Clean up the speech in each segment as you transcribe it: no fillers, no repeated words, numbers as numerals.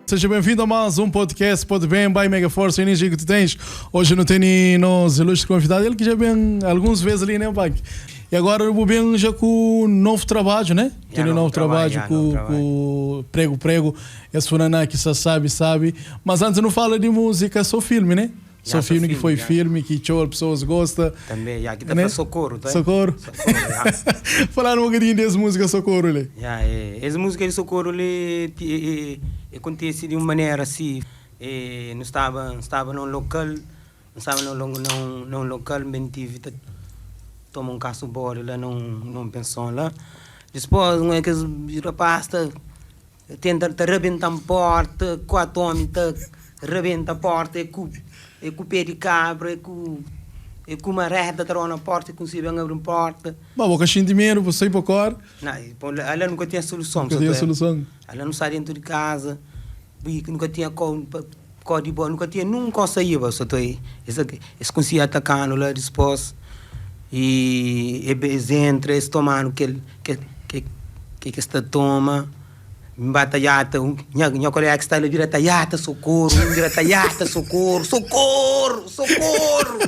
Seja bem-vindo a mais um podcast Pode Bem, by Mega Force, energia que tu tens. Hoje não tem nosso ilustre convidado, ele que já vem algumas vezes ali, né, Punk? E agora eu vou bem já com um novo trabalho, né? Tem um novo trabalho, yeah, com, novo trabalho. com Prego Prego, esse funaná que só sabe, sabe. Mas antes não fala de música, só filme, né? Só Yeah, só filme que filme, foi yeah. filme, que tchau, as pessoas gostam. Também, yeah, aqui tá Né? pra socorro, tá? Socorro. Socorro, yeah. Falaram um bocadinho dessa música Socorro ali. Yeah, é. Essa música de socorro ali, ti- é, é, acontece de uma maneira assim. É, não estava, não estava num local, não estava num, num, num, num local, bem tive, tá, toma um caso bode lá num, num pensão lá. Depois, um é que os rapaz tá, tenta tá arrebentar a porta, quatro homens tá rebenta a porta, é com, é com pé de cabra, é com, é com uma reta tá na porta, consigo abrir a porta. Mas vou cachimbo de medo, vou sair para o cor, Não, e, pô, ela nunca tinha solução. nunca só tinha tu é. solução. Ela não sai dentro de casa, e nunca tinha código, nunca tinha, nunca saía, só tô aí. Eles, eles conseguiam atacando lá depois. E eles entram, eles tomam que que que que que está toma. Batayata, minha minha colega que está ali vira taiata, socorro, um vira taiata, socorro, socorro, socorro.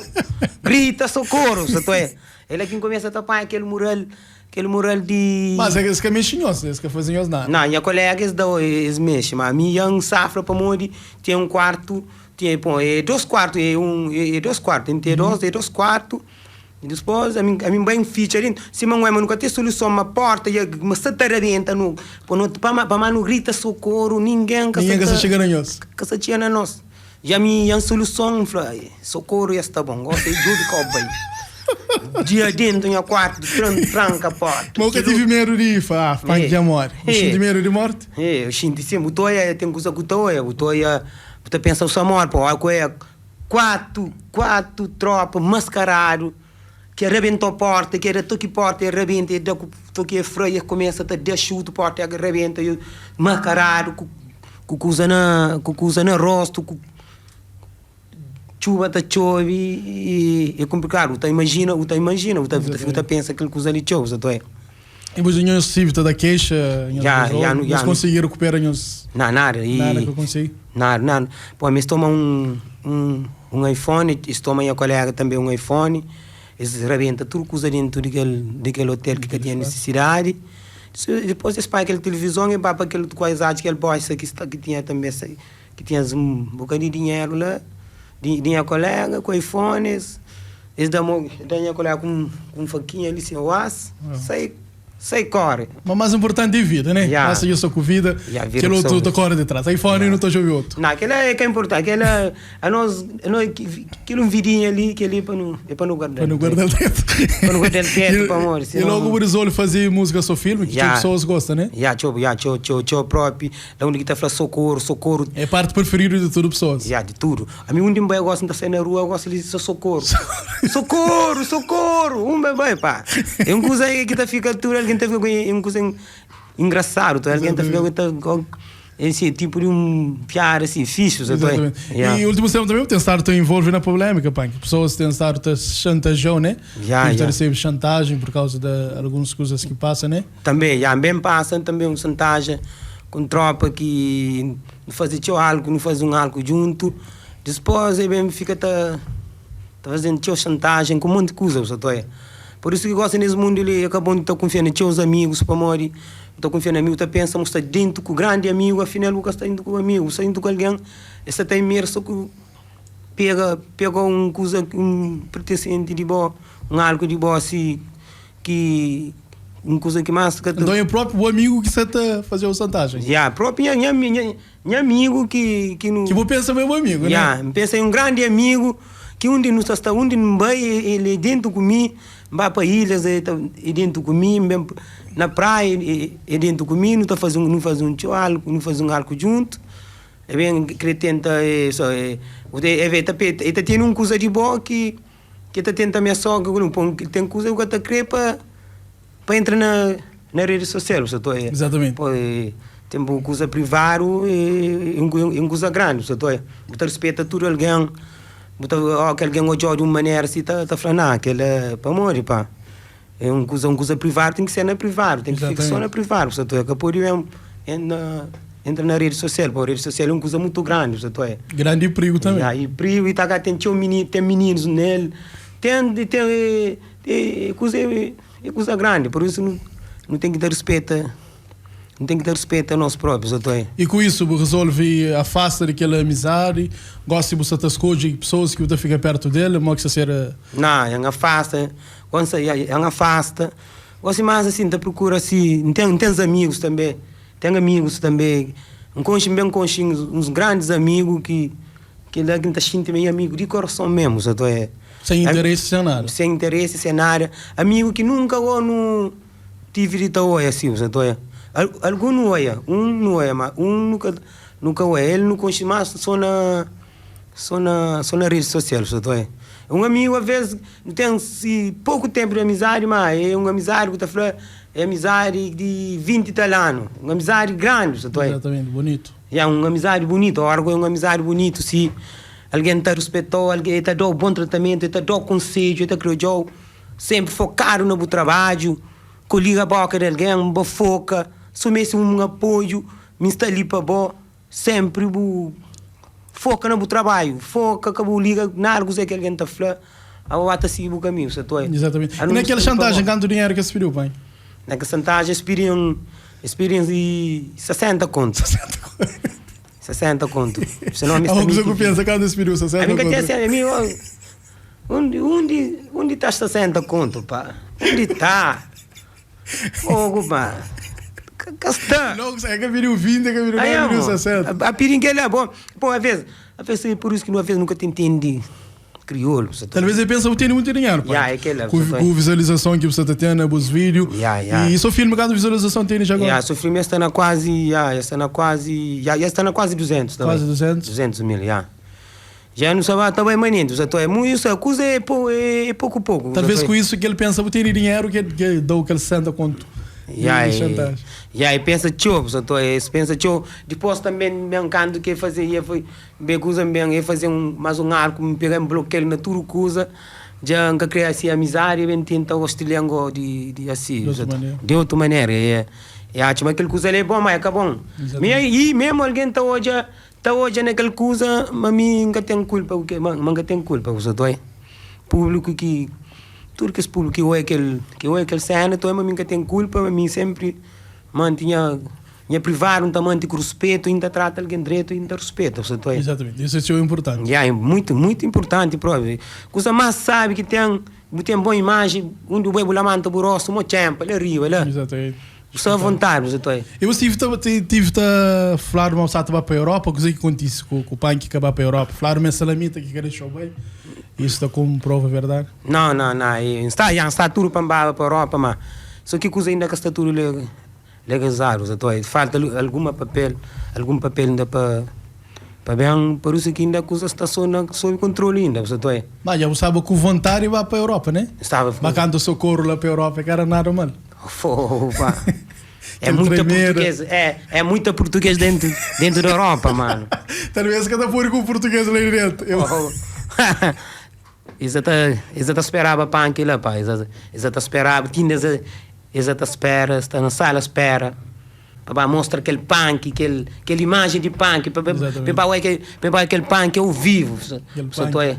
Grita, socorro, só tô aí. Ele é quem começa a tapar aquele mural, aquele mural de Mas é que esse que é mexinhoso, esse que fazem nada. não, minha colega eles dão, eles mexem, mas a minha um safra para onde tinha um quarto, tinha, bom, é dois quartos, é um, é, é dois quartos, tem dois, é dois quartos. E depois, a mim, a mim bem ficha ali, se não é, mas nunca tem solução, uma porta, e uma sataradenta, no, para para não grita socorro, ninguém que Ninguém que se chega na nós. que se tinha na nós. E a minha solução, falei, socorro, está bom, gosto de tudo que eu bem. Dia dentro, no quarto, tranca a porta. Mas eu tive medo de ir, ah, pá, É. já morre. É. Tive medo de morte? É, eu sinto sempre, o Toia tem coisa com o Toia, o Toia, você pensa o amor, pô, olha, é quatro, quatro tropas mascarado, que arrebentou a porta, que era toque porta, e arrebenta, e dá toque a freia, começa a dar chute, porta, arrebenta, e mascarado, com, com coisa na, com coisa na rosto, com chuva tá chove e é complicado, tu imagina, tu imagina, tu, tu, tu pensa aquilo que usa ali chove, tu é. E depois nós tive toda a queixa, Já, já, nós já. conseguiram recuperar nós Não, nada, e... nada que eu consegui. Nada, nada. Pô, mas toma um, um, um iPhone, eles tomam minha colega também um iPhone, eles rebentam tudo que usa dentro daquele, daquele hotel que tinha necessidade. Depois eles pagam aquela televisão e vai para aquele coisa, aquele boy que, está, que tinha também, que tinha um bocadinho de dinheiro lá, de, de minha colega, com iPhones. Eles dão, dão minha colega com, com um faquinha ali, assim, o sai, sai corre. Mas mais importante é vida, né? Yeah. Mas eu sou com vida, Yeah, vida aquele outro pessoa. tá corre de trás. iPhone não estou a ouvir outro. Não, aquela é que é importante, aquela a nós, a nós aquele um vidinho ali, que ali é para não, é para não guardar. Para não guardar o teto. Para não guardar o teto, E- para amor, E senão- logo o resolve fazer música só filme, que Yeah. as pessoas gostam, né? Ya, tchau, ya, tchau, tchau, tchau próprio, lá onde que tá falando socorro, socorro, É a parte preferida de todas as pessoas. ya, de tudo. A mim um dia eu gosto de sair na rua, eu gosto de dizer socorro. socorro, socorro, um bebê, pá. É um coisa aí que tá fica tudo, alguém tá fica com é um coisa engraçado, tá? alguém tá fica tá com esse tipo de um piada assim, fixe, sabe? Exatamente. Yeah. E o último tempo também tem estado tão envolvido na polêmica, pá, que pessoas têm estado a chantagear, né? Yeah, Tem yeah. receber chantagem por causa de algumas coisas que passam, né? Também, já bem passa também uma chantagem com tropa que não faz teu algo, não faz um algo junto. Depois aí bem fica tá, tá fazendo teu chantagem com um monte de coisa, você tá Por isso que gosto nesse mundo, ele acabou de estar confiando em teus amigos, para morrer. Estou confiando em amigo, tá pensa, está dentro com o grande amigo, afinal o está indo com o amigo, está indo com alguém, está tem imerso com pega pega um coisa um pertencente de boa, um algo de boa assim que um coisa que mais que Então é o próprio amigo que senta fazer o chantagem. Já, próprio minha, minha, minha amigo que que no Que vou pensar meu amigo, né? Já, pensa em um grande amigo que um dia não está um dia não vai ele é dentro comigo, vai para ilhas ele tá, é dentro comigo, bem, na praia ele é dentro comigo, não tá fazendo não faz um algo, não faz um algo junto. É bem que ele tenta é, só é, é, é, tá, ele tá tendo um coisa de boa que que tá tenta me só que tem coisa que tá crê para para entrar na na rede social, só tô é. Exatamente. Pô, é, tem uma coisa privado e um, um coisa grande, só tô é. Botar respeito a tudo alguém, botar ó, que alguém olhou de uma maneira assim, tá, tá falando, ah, aquele é para morrer, pá. É um coisa, um coisa privado tem que ser na privado, tem que ficar só na privado, só tô é, que pode mesmo, é na. Entra na rede social, pô, rede social é um coisa muito grande, você tá Grande perigo também. E aí, perigo, e tá cá, tem teu menino, tem meninos nele, tem, tem, é, é, é coisa, é, é coisa grande, por isso não, não tem que dar respeito, não tem que dar respeito a nós próprios, você tá E com isso resolve afasta daquela amizade, gosta de você escolhe pessoas que você fica perto dele, mas que você ser Não, é afasta, quando você é afasta, gosto mais assim, tá procura assim, tem, tem amigos também, tem amigos também, um conche bem conche uns, uns grandes amigos que que lá que tá sentindo meio amigo de coração mesmo, só tô é. sem interesse, sem nada. Sem interesse, sem nada. Amigo que nunca eu não tive de tal assim, só tô é. Algum não olha, um não olha, mas um nunca nunca olha. Ele não conche mais só na só na só na rede social, só tô é. Um amigo às vezes tem se pouco tempo de amizade, mas é uma amizade que tá falando, é amizade de 20 e tal anos, uma amizade grande, só tô é. Exatamente, bonito. É uma amizade bonita, órgão é uma amizade bonita, se alguém te respeitou, alguém te dá um bom tratamento, te dá conselho, te criou, sempre focado no bom trabalho, coliga a boca de alguém, boa foca, sumesse um apoio, me está ali para bom, sempre bu, foca no bom trabalho, foca que bu liga, nada que alguém te fala, a bata seguir o caminho, você tá Exatamente. E naquela chantagem, quanto dinheiro que se pediu, pai? Naquela chantagem, experiência, experiência de 60 conto. 60 conto. 60 conto. Senão, me A coisa que pensa, quando se pediu 60 A mim que conto. tem assim, amigo, onde, onde, onde está 60 conto, pá? Onde está? Fogo, pá. Que está? Logo, é que pediu 20, é que pediu Aí, pediu amor, 60. A, a piringuela é bom. Pô, às vezes, às vezes, por isso que às vezes nunca te entendi crioulo. Você tá- Talvez ele pense, eu tenho muito dinheiro, pai. Yeah, é aquele, com, você com visualização que você está tendo, os vídeos. Yeah, yeah. E isso filme, cada visualização tem já agora? Yeah, sofrimento está na quase, yeah, está na quase, yeah, está na quase 200 também. Quase 200? 200 mil, yeah. Já não sabe, também maninho, já estou é muito, a coisa é, pou, é, é pouco pouco. Talvez já com tô- isso que ele pensa, eu tenho dinheiro que, que dou aquele 60 conto. Yeah, de e, chantagem. yeah, e pensa tchô, só tô, e pensa tchô. Depois também me encando que fazer, ia foi, bem coisa bem, ia fazer um, mais um arco, me pegar um bloqueio na turucusa, já nunca criar assim amizade, bem tenta o estilengo de, de assim, De outra já tô- maneira. de outra maneira, é. E acho mas aquele coisa ali é bom, mas é bom. Exatamente. E, e mesmo alguém tá hoje, tá hoje naquele coisa, mas mim nunca tem culpa, porque mas nunca tem culpa, você tá aí. Público que tudo que esse público que olha aquele, que olha aquele cena, então, mas nunca tem culpa, mas mim sempre mantinha minha privado, não tá mantém com respeito, ainda trata alguém direito, ainda respeita, você tá aí. Exatamente, isso é o importante. Yeah, é muito, muito importante, próprio. Coisa mais sabe que tem, tem boa imagem, onde o bebo lamanta o rosto, uma champa, lá arriba, lá. Exatamente. Só à vontade, você tá aí. Eu estive tive a falar uma pessoa para a Europa, coisa que acontece com, com o pai que acaba para a Europa. Falar uma salamita que quer deixar bem. Isso está como prova verdade. Não, não, não. e Está, já está tudo para para a Europa, mas só que coisa ainda que está tudo legalizado, você tá aí. Falta algum papel, algum papel ainda para para bem, por isso que ainda a coisa está só na, sob controle ainda, você tá aí. Mas já sabe com vontade vai para a Europa, né? Estava Mas quando socorro lá para a Europa, que era nada mal. Fogo, pá. É Tem muita tremeira. português, é, é muita português dentro, dentro da Europa, mano. Talvez cada por com o português lá dentro. Eu... Oh. Exata, exata esperava punk lá, pá. Exata, exata esperava, tinha essa, exata espera, está na sala espera. Para mostra aquele punk, aquele, aquela imagem de punk, para Exatamente. para aquele, para aquele punk ao vivo. Aquele Só punk. tô é.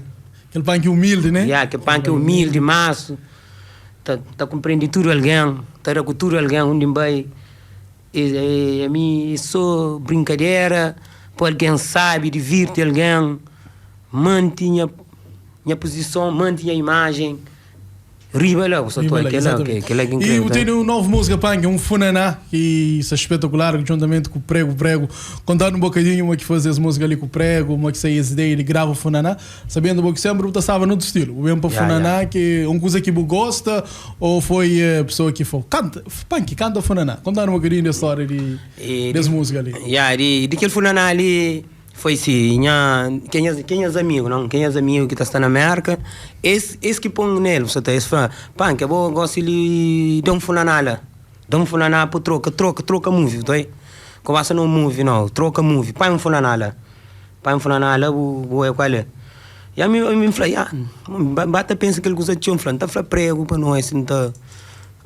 Aquele punk humilde, né? Yeah, aquele punk humilde, maço. Tá, tá compreende tudo alguém, tá com tudo alguém, onde vai. E, e, a mim, é só brincadeira, pô, alguém sabe, divirte alguém, mantinha minha posição, mantinha a imagem. Riba lá, só tô Riba lá, aquela, exatamente. aquela que E incrível. eu tenho uma nova música, punk, um funaná, que isso é espetacular, juntamente com o Prego Prego. Contando um bocadinho uma que faz as músicas ali com o Prego, uma que sai esse ideia, ele grava o funaná, sabendo que sempre eu estava no outro estilo. O mesmo para Yeah, funaná, yeah. que uma coisa que você gosta, ou foi a pessoa que foi, canta, punk, canta funaná. Contando um bocadinho da história de, E dessa de- música ali. Yeah, de, de aquele fulano ali foi assim, nha, quem é, quem é amigo, não? Quem é amigo que está na América, esse, esse que põe nele, você tá, esse fala, pá, que eu gosto de de um fulano lá, de um fulano para troca, troca, troca movie, tá aí? Começa no movie, não, troca movie, põe um fulano lá, põe um fulano lá, o o é qual é? E a mim, eu me falei, ah, bata pensa que ele gosta de um fulano, tá falando prego para nós, não tá.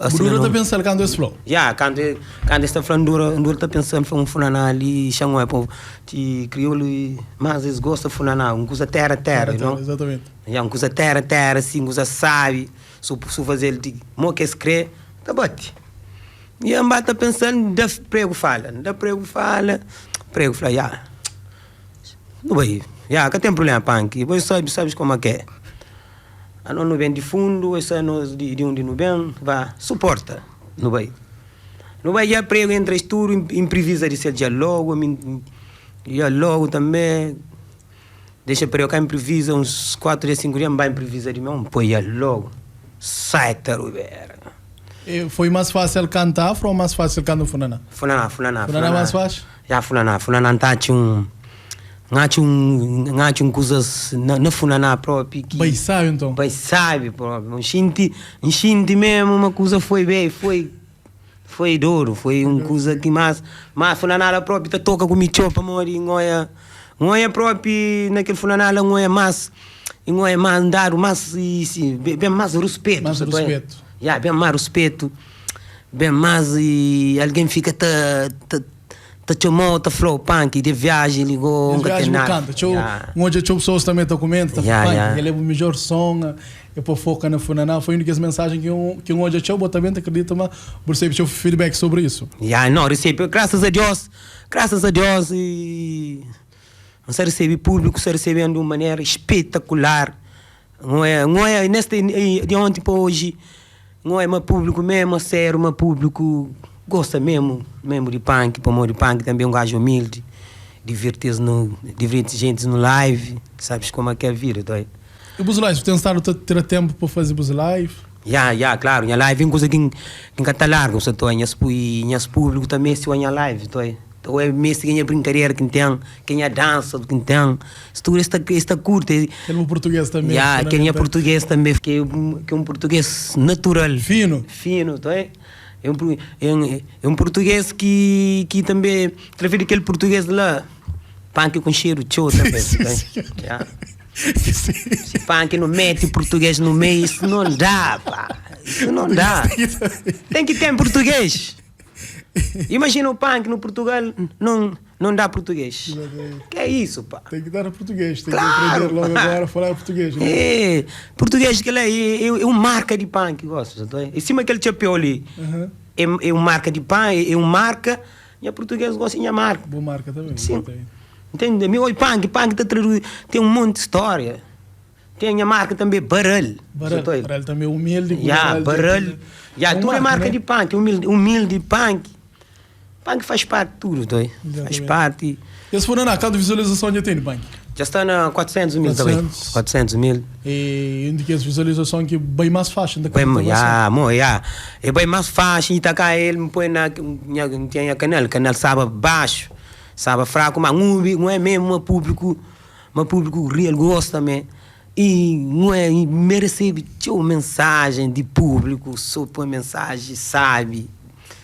Bu dura ta pensa-l kantu es fla-u? Ya, kantu kantu es ta fla N dura N dura ta pensa N fla un funaná li xa N oia pa ti kriolu i mas es gosta funaná un kuza téra téra you know Exatamente. Ya, un kuza téra téra si un kuza sabi su su faze-l di mo ki es kre ta bati. Ya N ba ta pensa-l N da pregu fala N da pregu fala pregu fla ya nu bai ya ka ten prubléma panki bo sabi sabes koma ke. Anos nu ben di fundu, es anos di di undi nu ben, va, suporta, nu bai. Nu bai dja pregu entra es tudu, inprivisa di sel dja logu, ami dja logu tanbe, dexa pregu ka inprivisa uns 4 dia 5 dia, N bai inprivisa di meu, N poi dja logu, sai ta rubera. E foi mas fasil kanta afro ou mas fasil kanta funaná? Funaná, funaná, Funaná mas faxi? Ya funaná, funaná N ta atxa un. N atxa un, N atxa un kuzas na, na funaná propi ki. Bai sabi nton. Bai sabi propi. N xinti, N xinti memu ma kuza foi bei, foi, foi dodu, foi un kuza ki mas, ma funaná la propi ta toka ku mi txeu pamodi N oia, N oia propi na kel funaná la N oia mas, N oia mas, N dadu mas, i si, ben mas ruspetu. Mas ruspetu. Ya, ben mas ruspetu, ben mas i algen fika ta, ta. Ta txomau ta flau panki de viaji li go Des nka viaji ten bu nada kanta txeu Ya. N odja txeu pessoas tanbe ta kumenta ta fla Ya, panki ya. kel é bu midjor son é pa foka na funaná foi un di kes mensajen ki un ki N odja txeu bo tanbe ta kridita ma bu resebe txeu feedback sobri isu. Ya no resebe grasas a Dios grasas a Dios i N sa resebe públiku sa reseben di un manera espetakular N oia N oia neste di onti pa oji N oia ma públiku memu a sériu ma públiku gosta memu memu di panki pamodi panki tanbe é un gaju umildi divirti-s no divirti gentis no live sabes koma ki é vida doi. E bus live, bu ten stadu ta tira tenpu pa faze bus live? Ya ya klaru nha live é un kuza ki N ka ta larga bu sa ta oia nhas nhas públiku ta meste oia nha live toi. Ta oia meste ki nha brinkadera ki N ten Ki nha dansa ki N ten Es tudu es ta es ta kurti Kel bu português tanbe Ya, kel nha português tanbe Ki é un português natural Finu Finu, ta oia É un é un português ki ki tanbe Através di kel português la Panki konxedu txeu tanbe Ya Si panki no mete português no meio Isso não dá, pá Isso não dá Ten ki ten português Imagina o punk no Portugal não não dá português. Que é isso, pá? Tem que dar português, tem claro. que aprender logo agora a falar português. Né? É, português que lá é, é, é uma marca de punk, gosto. Em cima aquele chapéu ali. Uhum. É, é uma marca de punk, é, é uma marca. E a português gosta de minha marca. Boa marca também. Sim. Entende? Meu, oi, punk, punk tá traduzido. Tem um monte de história. Tem nha marca també Barral. Barral, Barral també humilde. Ya, Barral. Ya, tudo é marca de punk, humilde, humilde punk. Punk faz parte de tudo, doi. Faz parte. Esse foi na quanto visualização já tem de punk? Já está na 400 mil também. 400 mil. E onde que as visualização que bem mais fácil da bem, ya, mo, ya. É bem mais fácil e tá cá ele me põe na minha, tinha canal, canal sabe baixo, sabe fraco, mas não é mesmo público Ma públiku real gosta me i nu é i me resebe txeu mensajen di públiku so poi mensaji sabi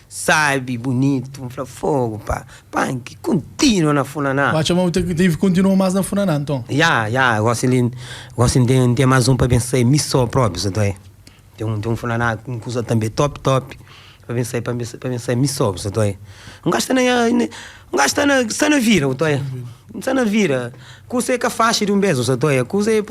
sabi bunitu n fla fogu pa panki kontinua na funaná. Bu atxa ma bu ten ki kontinua más na funaná nton? Ya ya gosi li gosi n ten n ten más un pa ben sai mi so propi sa ta Ten un ten un funaná un kuza tanbe top top pa ben sai pa ben sai mi so bu sa ta oia. Un gajo sta na un gajo sta na sta na vida bu ta oia. Sta na vida. Kusa é ka faxi di un bes bu sa ta oia. Kusa é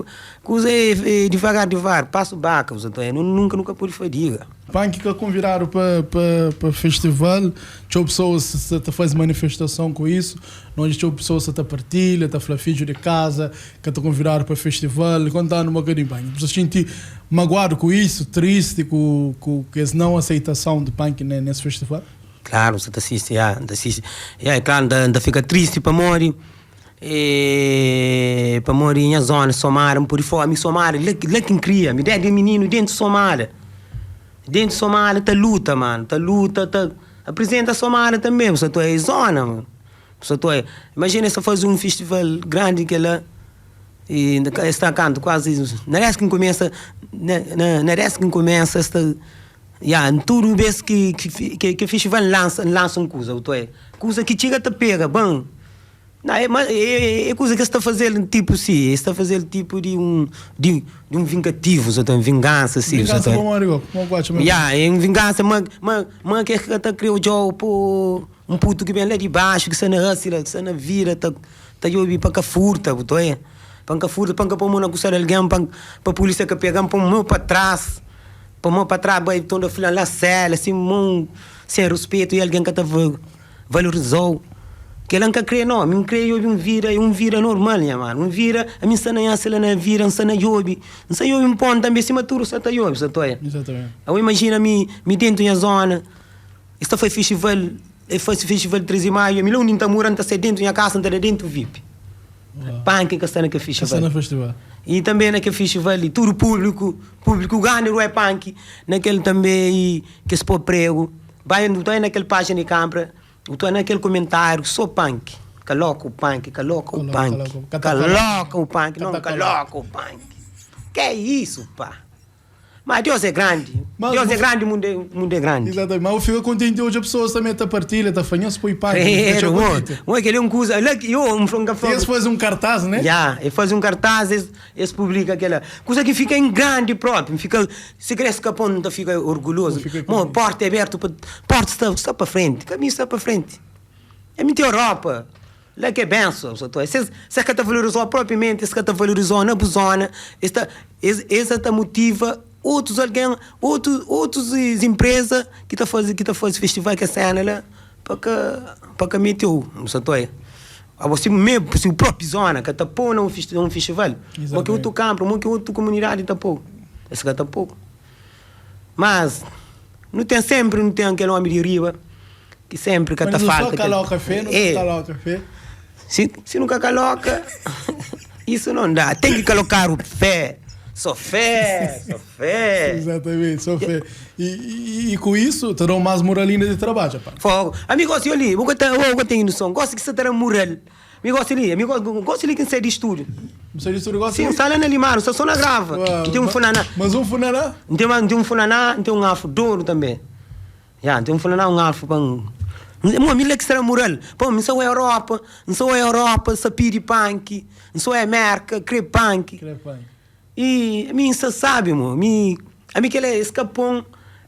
kusa é divagar divagar, pasu baka bu sa ta oia. Nunka nu ka pode fadiga. Panki ka konvidadu pa pa pa festival, txeu pesoas sa ta faze manifestason ku isu, onde txeu pesoas sa ta partilha, ta fla fidju di kaza ka ta konvidadu pa festival, konta-nu un bokadinhu panki. Bu sta xinti maguadu ku isu, tristi ku ku es nau aseitason di panki nes festival? Klaru, sa ta sisti, ya, N ta sisti. Ya, é klaru, N ta fika tristi pamodi E pamodi nha zona Somada, N pode fla, mi Somada, la la ki N kria, mi desdi mininu dentu Somada, dentu Somada ta luta mano, ta luta, ta aprizenta Somada tanbe, bu sa ta oia, é zona mano, bu sa ta oia. Imajina es ta faze un festival grandi kela e es ta kantu kuazi na des ki N kumesa, na na des ki N kumesa es ta ya, tudu bes ki ki festival N lansa, N lansa un kuza, bu ta oia, kuza ki txiga ta pega, ban. Não, é, mas é, é coisa que está fazendo tipo sim, está fazendo tipo de um de, de um vingativo, só tem vingança sim, só Vingança tem. bom, amigo. Como gosta mesmo. Yeah, é um vingança, mas mas mas que tá criou jogo pô um puto que vem lá de baixo, que está na hustler, que está na vida, tá tá yobi para cá furta, botou é. Para cá furta, para cá pôr mão na coçar alguém, para para polícia que pega, para mão para trás. Para mão para trás, vai toda filha lá cela, assim, mão sem respeito e alguém que tá valorizou. Que ela nunca crê, não. Mim crê, eu um vira, um vira normal, nha, mano. Um vira, a mim sana nha, na vira, um sana yobi. Um sana yobi um ponto também, se maturo, só tá yobi, só toia. Exatamente. Eu imagino me, me dentro da zona. Isto foi festival, eh, foi festival 13 de maio, me lá onde tá morando, tá ser dentro da minha casa, tá dentro VIP. Punk que está naquele Está festival. no festival. E também naquele festival, e tudo público, público grande, é punk, naquele também e, que se pôr prego. Vai, estou naquele página de câmara, estou naquele comentário, sou punk. Coloca o punk, coloca o Coloca, punk. coloca. Coloca o punk, não Cata coloca o punk. Que é isso, pá? Mas Deus é grande. Mas Deus é você- grande, o mundo é, o mundo é grande. Exatamente. Mas eu fico contente hoje a pessoas também tá partilha, tá fanhando, se põe pago. É, mano, aquele é um coisa, olha que eu, um frango E eles fazem um cartaz, né? Já, ele faz um cartaz, eles, eles publicam aquela coisa que fica em grande próprio, fica, se cresce capão, então fica orgulhoso. Fica Bom, porta é aberta, porta está, está para frente, caminho está para frente. É muita Europa. Lá que é benção, só tô. Se se que tá valorizou propriamente, se que tá valorizou na zona, esta essa tá motiva outros alguém, outros outros empresas que tá fazendo que tá fazendo festival que é cena lá para que para que meteu, só tô. A você mesmo, se o próprio zona que tá pondo um festival, um festival, mas que outro campo, mas que outra comunidade tá pouco. Esse que tá pouco. Mas não tem sempre, não tem aquele homem de riba que sempre que Mas tá não falta. só caloca fé, não É. só caloca fé. Se, se nunca coloca, isso não dá. Tem que colocar o fé. Só fé, só fé. Exatamente, só fé. E, e, e com isso, te dão mais moralina de trabalho, pá. Fogo. Amigo, gosto ali, eu eu tenho noção. Gosto que você terá moral. Amigo, gosto ali, amigo, gosto ali que você é de estúdio. Você disse o negócio? Sim, sala na Limaro, só só na grava. Tem um funaná. Mas um funaná? Tem um, tem um funaná, tem um afro douro também. Já, tem um funaná, um afro. Pão. Mo, mi que será moral. Pô, me sou a Europa, não sou a Europa, sou piri punk, não sou a América, crê punk. Crê punk. E a mim só sabe, mo, mi, a mim que ele é escapão,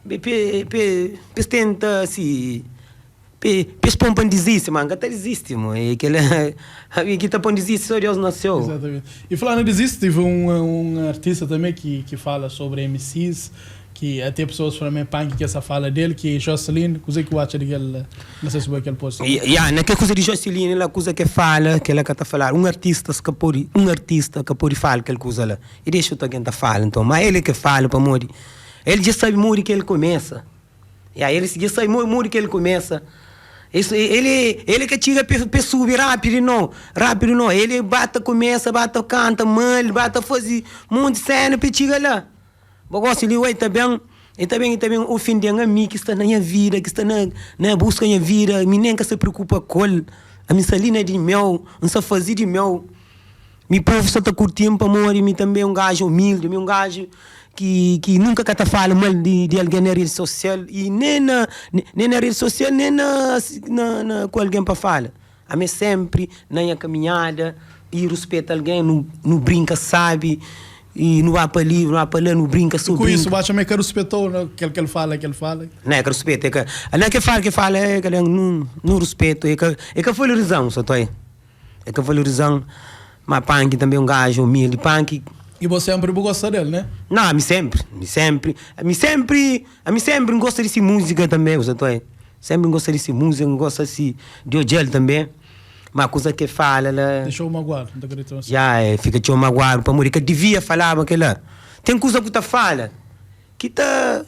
pe, pe, pe, pe tenta, assim, pe, pe pompa desiste, mano, até desiste, mo, e que ele, a mim que tá pon desiste, só Deus nasceu. Exatamente. E falando disso, tive um, um artista também que, que fala sobre MCs, que até pessoas falam punk que essa fala dele, que é Jocelyn, coisa que eu acho daquele, não sei se foi aquele post. E, yeah, naquela coisa de Jocelyn, ela coisa que fala, que ela que tá falar, um artista que pode, um artista que pode falar aquela coisa lá. E deixa o quem tá falando, então, mas ele que fala para morrer. Ele já sabe morrer que ele começa. E aí ele já sabe morrer que ele começa. Isso, ele, ele que tira pe subir rápido não, rápido não. Ele bate, começa, bate, canta, mal, bate, faz um monte de cena para chegar lá. Bom, gosto de oi também, e também, e também ofender a mim que está na minha vida, que está na, na busca da minha vida, me nem que se preocupa com ele. A minha salina é de mel, não se fazer de mel. Mi povo só tá curtindo para morrer, me também é um gajo humilde, me um gajo que, que nunca que tá fala mal de, de alguém na rede social e nem na, nem na rede social, nem na, na, na com alguém para falar. A mim sempre na minha caminhada e respeita alguém, não, não brinca, sabe, e não vai para ali, não vai para lá, não brinca, só Com brinca. isso, bate meio que respeitou, né? aquele que ele fala, que ele fala. Não é que respeito, é que. Não é que fala, que fala, é que não, não respeito, é que, é que valorizam, só tô aí. É que valorizam. Mas Punk também é um gajo humilde, Punk. E você sempre gosta dele, né? Não, a mim sempre, a mim sempre, a mim sempre, a mim sempre gosta de música também, só tô aí. Sempre gosta de música, gosta de de odiar também. Mas coisa que fala, ela. Deixou magoado, não acredito. assim. Já, é, fica te magoado para morrer, que devia falar aquela. Tem coisa que tá fala, que tá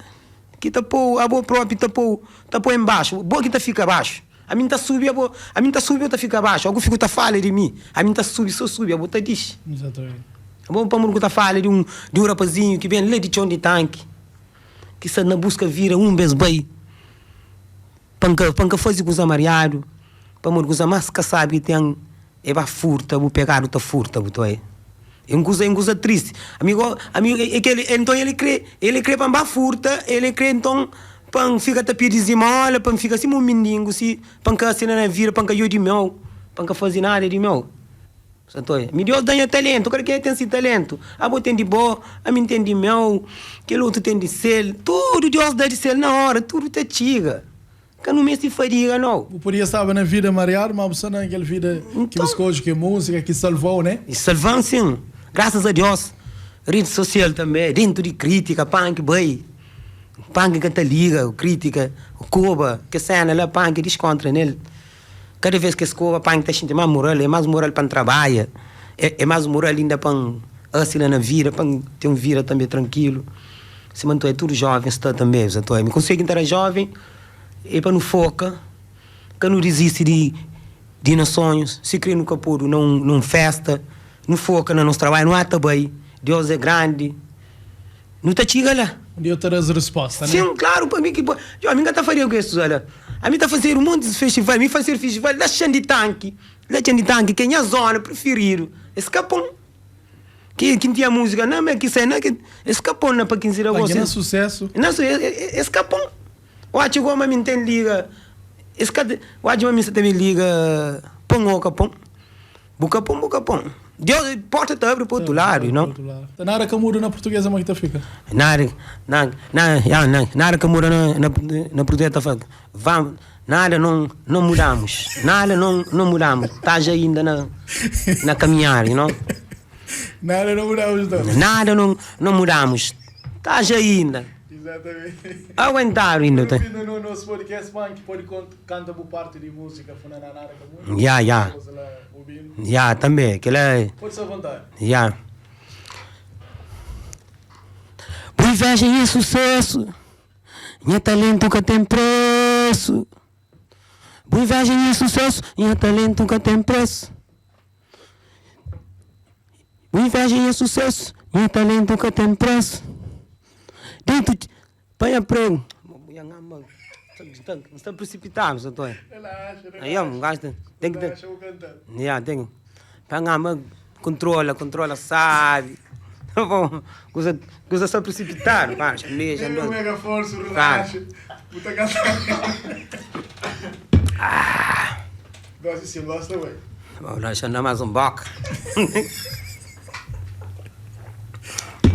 que tá pô, a boa própria tá pô, tá pô embaixo, boa que tá fica abaixo. A mim tá subi, a boa, a mim tá subi, eu tá fica abaixo. Algo fica tá fala de mim. A mim tá subi, só subi, a boa tá diz. Exatamente. A boa para que tá fala de um de um rapazinho que vem lá de chão de tanque, que está na busca vira um vez bem. Panca, panca faz coisa mariado, para morrer coisa mais que sabe tem é ba furta, vou pegar o furta, botou aí. É uma coisa, é uma coisa triste. Amigo, amigo, é que ele, então ele crê, ele crê para furta, ele crê então para fica te pedir esmola, para fica assim um mendigo, se para que assim na vira, para que eu de mel. Pa N ka faze nada di meu. Santoia, Mi Deus da nha talentu, kada kenha ten si talentu. Abo ten di bo, ami N ten di meu, kel otu ten di sel. Tudu Deus da di sel na ora, tudu ta txiga. Ka nu meste fadiga nau. Bu podia staba na vida mariadu, ma bu sta na kel vida ki bu skodje, ki é múzika, ki salva-u, né? E salva-m sin, grasas a Deus. Redi sosial tanbe, dentu di krítika, panki bai, panki ka ta liga krítika, koba, kes sena la, panki diskontra nel. Kada vez ki es koba, panki ta xinti más mural, é más mural pa N trabadja, é más mural inda pa N asi la na vida, pa N ten un vida tanbe trankilu. Sima N ta oja tudu jóven sta tanbe, N ta oja mi konsigi N ta da jóven é pa nu foka, ka nu dizisti di di nos sonhus, sikre nu ka podu na un na un festa, nu foka na nos trabadju, nu ata bai, Deus é grandi, nu ta txiga la. Un dia ta da-s resposta, né? Sim, klaru, pa mi ki pode. Djo, ami n ka ta faria ku es la. Ami ta fazedu un monti di festival, mi fazedu festival la Txan di Tanki, la Txan di Tanki ki é nha zona prifiridu. Es ka pon ki ki n tinha múzika na me ki sai na ki es ka pon na pa 15 di agostu. Na susésu. Na su es ka pon. Oca goma mi n ten liga, es ka oca ma mi sa ta ben liga pon o ka pon. Bu ka pon, bu ka pon. Deus, porta ta abri pa otu ladu, you know. Ta nada ka muda na português ama ki ta fika. Nada, na, na, ya, na, nada ka muda na, na, na português ta fala, vamos, nada não, não mudamos, nada não, não mudamos, tá já ainda na, na caminhar, you know. Nada não mudamos então. Nada não, não mudamos, tá já ainda. Exatamente. Aguentado ainda tá. No no nosso podcast, man, que pode canta bu parte de música, funaná nada ka muda. Ya, ya. Ya, também, aquela é. Pode ser à vontade. Ya. Bu inveja nha sucesso, nha talento ka tem preço. Bu inveja nha sucesso, nha talento ka tem preço. Bu inveja nha sucesso, nha talento ka tem preço. Dentu di panha prego, N sta precipitado, Sr. Antônio. Relaxa, relaxa. Aí, um gajo tem que ter. Relaxa, vou cantar. Yeah, tem. Pangama, controla, controla, sabe. Bom, coisa, coisa só precipitado, pá, já me, já não. Mega força, relaxa. Puta cantar. Ah. Gosta sim, gosta, ué. Bom, nós andamos mais um boca.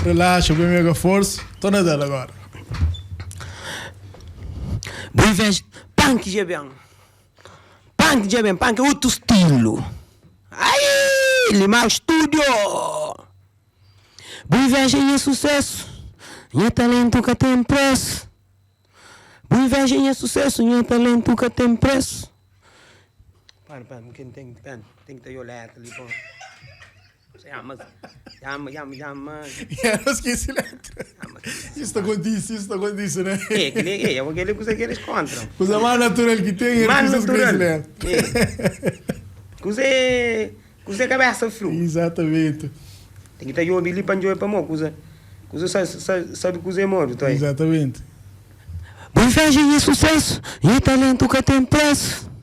Relaxa, bem mega força. Tô na dela agora. Bu inveja, punk dja ben. Punk dja ben, punk é otu stilu. Ai, Limar Studio. Bu inveja nha sucesso, nha talento ka ten preço. Bu inveja nha sucesso, nha talento ka ten preço. Para, para, ten, ten, ten, ten ki ta letra li, pô. Yama, yama, yama, yama. Eu esqueci letra. Isso tá acontece, isso tá acontece, né? É, aquele, é, é aquele coisa que eles encontram. Coisa mais natural que tem é Mais natural. Letra. É. Coisa é, coisa é cabeça flu. Exatamente. Tem que estar eu ali para para mó, coisa, coisa sabe, sabe, sabe coisa é morto, tá aí. Exatamente. Bu inveja é sucesso, e talento que tem preço.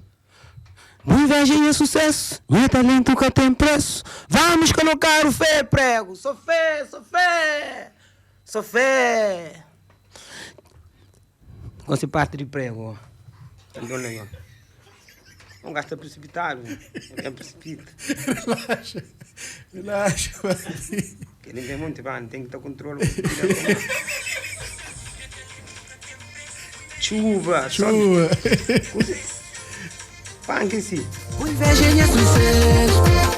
Bu inveja é sucesso, e talento que tem preço. Vamos colocar o fé, prego. Sou fé, sou fé, sou fé. Gosto de parte de prego. Ó. Não gasta precipitado. É precipita. Relaxa, relaxa. Ele tem muito, tem que ter controle. Chuva, Chuva. Punk em si.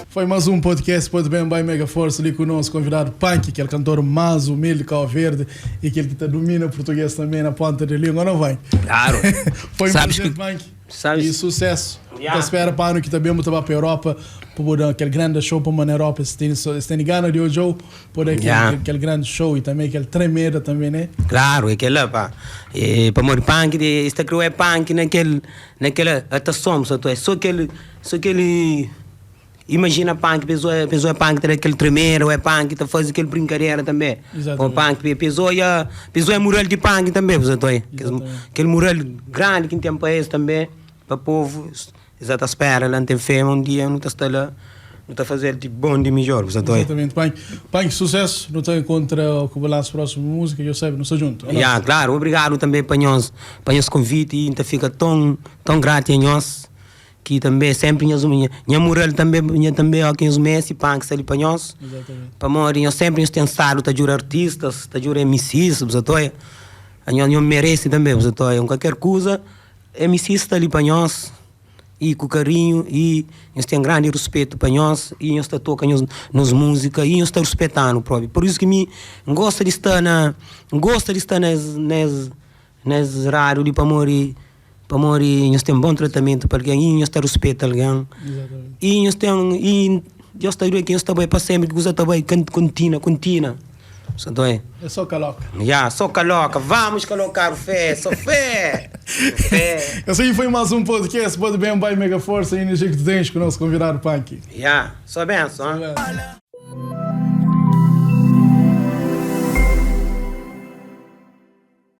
Foi mais um podcast Pode Bem by Mega Force ali com o nosso convidado Punk, que é o cantor mais humilde de Cabo Verde e aquele que tá domina o português também na ponta da língua, não vai? Claro. Foi um Sabes prazer, que- Punk. sabes- E sucesso. Yeah. Tá espera para ano que também vamos para a Europa, para dar aquele grande show para na Europa. Se tem, se tem gana de hoje, por aquele, Yeah. aquele grande show e também aquele tremenda também, né? Claro, é aquela pá. É, para morrer punk, esta criou é punk naquele, naquela atação, só tu é só aquele, só aquele imagina punk, pessoa, pessoa é punk, tem aquele tremer, ou é punk, tá fazendo aquele brincadeira também. Exatamente. O punk, pessoa é, pessoa é mural de punk também, pessoa tu é. Exatamente. Aquele mural grande que tem para esse também, para o povo, exato, espera, lá não tem fé, um dia não está lá, não está fazendo de bom de melhor, pessoa tu é. Exatamente, Punk. Punk, sucesso. Não tem contra o balanço próximo música, eu sei, não sou junto. Yeah, claro, obrigado também para nós, para esse convite e então fica tão, tão grato a nós. Ki tanbe senpri nhos nha mural tanbe nha tanbe ó ki nhos meste panki sta li pa nhos. Pamodi nhos senpri nhos ten stadu ta djuda artistas, ta djuda MCs, bu sa ta oia. Anhos nhos merese tanbe, bu sa ta oia. Un kualker kuza MC sta li pa nhos i ku karinhu i nhos ten grandi ruspetu pa nhos i nhos ta toka nhos nos múzika i nhos ta ruspetanu propi. Pur isu ki mi N gosta di sta na N gosta di sta na es na es Na es rádiu li pamodi pamodi nhos ten bon tratamentu pa algen i nhos ta ruspeta algen i nhos ten i Deus ta djuda ki nhos ta bai pa senpri ki kuza ta bai kontinua kontinua sa ta bai. É só kaloka. Ya só kaloka vamos kalokar fé só fé fé. Esse aí foi mais um podcast Pode Bem by Mega Força e energia que tu tens com o nosso convidado Panky. Ya só benção.